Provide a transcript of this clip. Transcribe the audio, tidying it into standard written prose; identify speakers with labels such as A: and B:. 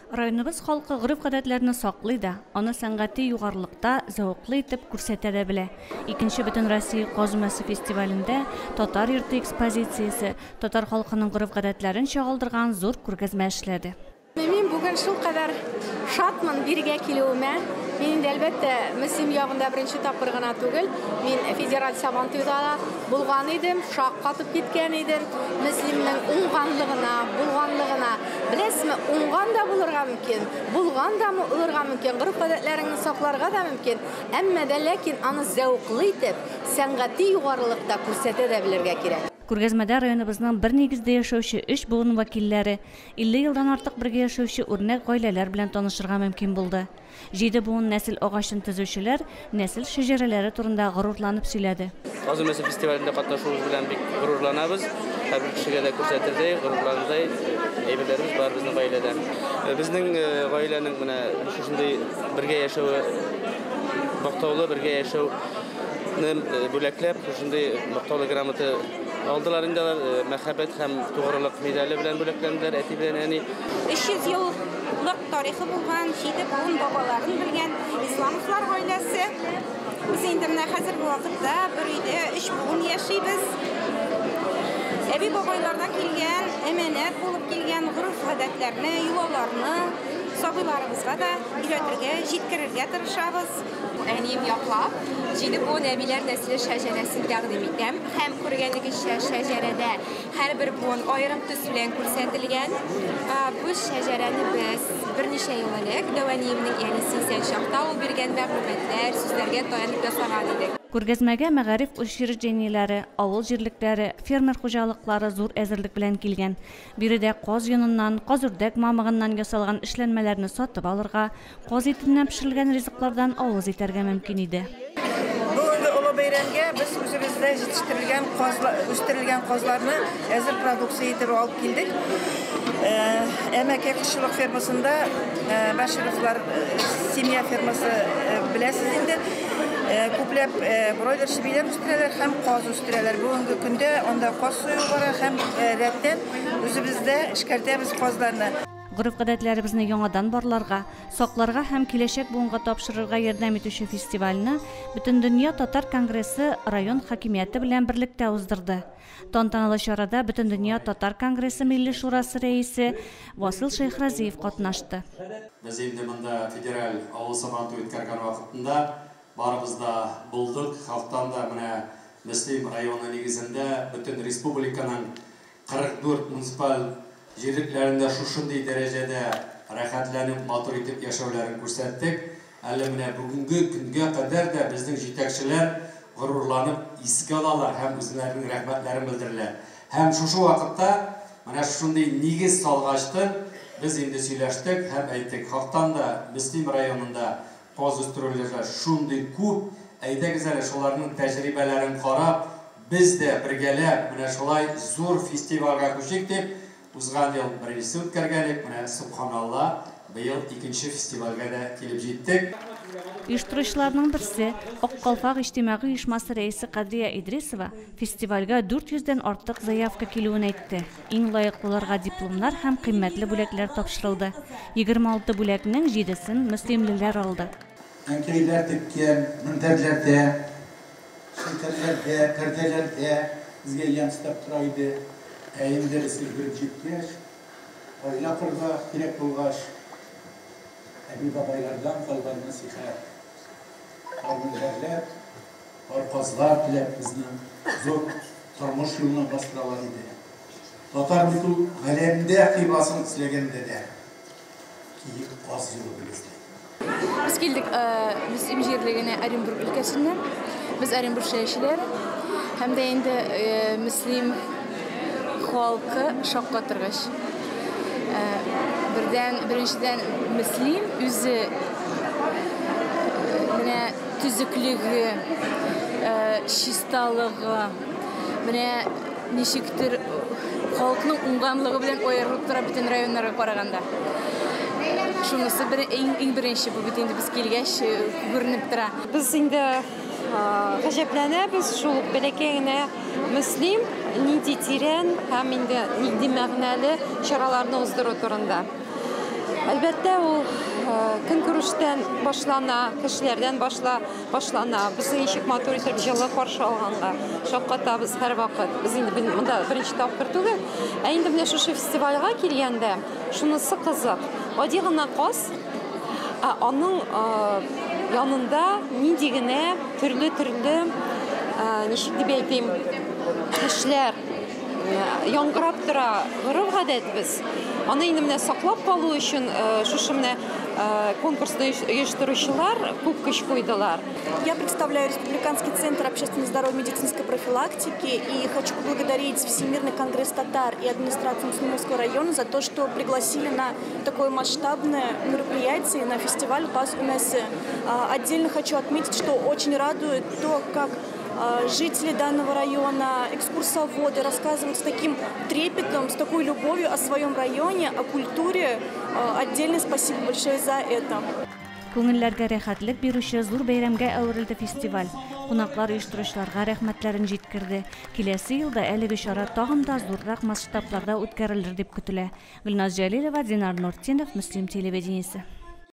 A: Районыбыз халкы гореф-гадәтләрне саклый да, аны сәнгати югарылыкта зәвыклы итеп күрсәтә дә белә. Икенче Бөтенроссия каз өмәсе фестивалендә Татар йорты экспозициясе татар халкының гореф-гадәтләрен чагылдырган зур күргәзмә эшләде.
B: Мин бүген шулкадәр шатмын бирегә килүемә. Мин инде, әлбәттә, Мөслим ягында беренче тапкыр гына түгел. Мин федераль Сабантуйда да булган идем, шаккатып киткән идем. Мөслимнең уңганлыгына, булганлыгына. Беләсезме, уңган да булырга мөмкин, булган да булырга мөмкин, гореф-гадәтләреңне сакларга да мөмкин. Әмма дә ләкин аны зәвыклы итеп, сәнгати югарылыкта күрсәтә дә белергә кирәк.
A: Күргәзмәдә районыбызның бер нигездә яшәүче өч буын вәкилләре, 50 елдан артык бергә яшәүче үрнәк гаиләләр белән танышырга мөмкин булды. Җиде буын нәсел агачын төзүчеләр нәсел шәҗәрәләре турында горурланып сөйләде.
C: Каз өмәсе фестивалендә катнашуыбыз белән бик горурланабыз. Һәрбер кешегә дә күрсәтердәй, горурланырдай әйберләребез бар безнең гаиләдә. Безнең гаиләнең менә шушындый бергә яшәве, мактаулы бергә яшәүне бүләкләп, шушындый мактаулы грамота алдылар инде алар. Мәхәббәт һәм тугрылык медале белән бүләкләнделәр әти белән әни.
D: 300 еллык тарихы булган, җиде буын бабаларын белгән Исламовлар гаиләсе. Без инде менә хәзерге вакытта бер өйдә өч буын яшибез. Әби бабайлардан килгән, әманәт булып килгән гореф-гадәтләрне, йолаларны сабыйларыбызга да өйрәтергә, җиткерергә тырышабыз.
E: Әнием яклап, җиде буын әбиләр нәселе шәҗәрәсен тәкъдим итәм. Һәм күргәнегезчә, шәҗәрәдә һәрбер буын аерым төс белән күрсәтелгән. Бу шәҗәрәне без берничә ел элек дәү әниемнең әнисе исән чакта ул биргән мәгълүматлар, сүзләргә таянып ясаган идек.
A: Күргәзмәгә мәгариф учреждениеләре, авыл җирлекләре, фермер хуҗалыклары зур әзерлек белән килгән. Биредә каз йоныннан, каз-үрдәк мамыгыннан ясалган эшләнмәләрне сатып алырга, каз итеннән пешерелгән ризыклардан авыз итәргә мөмкин иде.
F: Бүгенге олы бәйрәмгә без үзебездә җитештерелгән казлар, үстерелгән казларны әзер продукция итеп алып килдек. Әмәкәй кошчылык фермасында Башировлар семья фермасы беләсез инде. Күпләп бройлер чебиләр үстерәләр һәм каз үстерәләр. Бүгенге көндә анда каз сую бара һәм рәттән үзебездә эшкәртәбез казларны.
A: Гореф-гадәтләребезне яңадан барларга, сакларга һәм киләчәк буынга тапшырырга ярдәм итүче фестивальне Бөтендөнья татар конгрессы район хакимияте белән берлектә уздырды. Тантаналы чарада Бөтендөнья татар конгрессы Милли шурасы рәисе Васил Шәйхразиев катнашты.
G: Без инде монда федераль авыл Сабантуй үткәргән вакытында барыбыз да булдык. Халыктан да менә Мөслим районы нигезендә бөтен республиканың 44 муниципаль җирлекләрендә шушындый дәрәҗәдә рәхәтләнеп, матур итеп яшәүләрен күрсәттек. Әле менә бүгенге көнгә кадәр дә безнең җитәкчеләр горурланып искә алалар һәм үзләренең рәхмәтләрен белдерәләр. Һәм шушы вакытта менә шушындый нигез салгачтын без инде сөйләштек һәм әйттек, хактан да Мөслим районында каз үстерүләр шундый күп, әйдәгез әле шуларның тәҗрибәләрен карап, без дә бергәләп менә шулай зур фестивальгә күчик дип, узган ел беренчесе үткәргән идек, менә субханалла, быел икенче фестивальгә дә килеп җиттек.
A: Оештыручыларның берсе, Ак калфак иҗтимагый оешмасы рәисе Кадрия Идрисова фестивальгә 400 дән артык заявка килүен әйтте. Иң лаеклыларга дипломнар һәм кыйммәтле бүләкләр тапшырылды. 26 бүләкнең җидесен мөслимлеләр алды.
H: Әнкәйләр теккән мендәрләрдә, челтәрләрдә, пәрдәләрдә безгә ямь өстәп тора иде. Ә инде без өлгереп җиткәч, гаилә корырга кирәк булгач, әби-бабайлардан калган нәсыйхәт, пар мендәрләр, пар казлар теләп безне зур тормыш юлына бастыралар иде. Татар бит ул галәмдә кыйбласын эзләгәндә дә киек каз юлы дип эзли.
I: Без килдек Мөслим җирлегенә Оренбург өлкәсеннән. Без Оренбург шәһәрчеләре. Һәм дә инде Мөслим халкы шаккатыргыч. Бердән, беренчедән Мөслим үзе менә төзеклеге, чисталыгы, менә ничектер халыкның уңганлыгы белән аерылып тора бөтен районнарга караганда. Шунысы бер, иң, иң беренче бу бит инде без килгәч күренеп тора.
J: Без инде гаҗәпләнәбез шул бәләкәй генә Мөслим нинди тирән һәм инде нинди мәгънәле чараларны уздыру турында. Әлбәттә, ул көнкүрештән башлана, кешеләрдән башла, башлана. Безне ничек матур итеп җылы каршы алганга шаккатабыз һәрвакыт. Без инде монда беренче тапкыр түгел. Ә инде менә шушы фестивальгә килгәндә, шунысы кызык. Гади гына каз, ә аның янында нинди генә төрле-төрле, ничек дип әйтим, эшләр яңгырап тора гореф-гадәтебез. Аны инде менә саклап калу өчен шушы менә конкурсны оештыручылар күп көч куйдылар.
K: Я представляю Республиканский центр общественного здоровья и медицинской профилактики и хочу поблагодарить Всемирный конгресс татар и администрацию Муслимовского района за то, что пригласили на такое масштабное мероприятие, на фестиваль «Каз өмәсе». Отдельно хочу отметить, что очень радует то, как жители данного района, экскурсоводы рассказывают с таким трепетом, с такой любовью о своем районе, о культуре. Отдельное спасибо большое за это.
A: Күңелләргә рәхәтлек бирүче зур бәйрәмгә әверелде фестиваль. Кунаклар оештыручыларга рәхмәтләрен җиткерде. Киләсе елда әлеге чара тагын да зуррак масштабларда үткәрелер дип көтелә. Гөлназ Җәлилова, Динар Нуртдинов, Мөслим телевидениесе.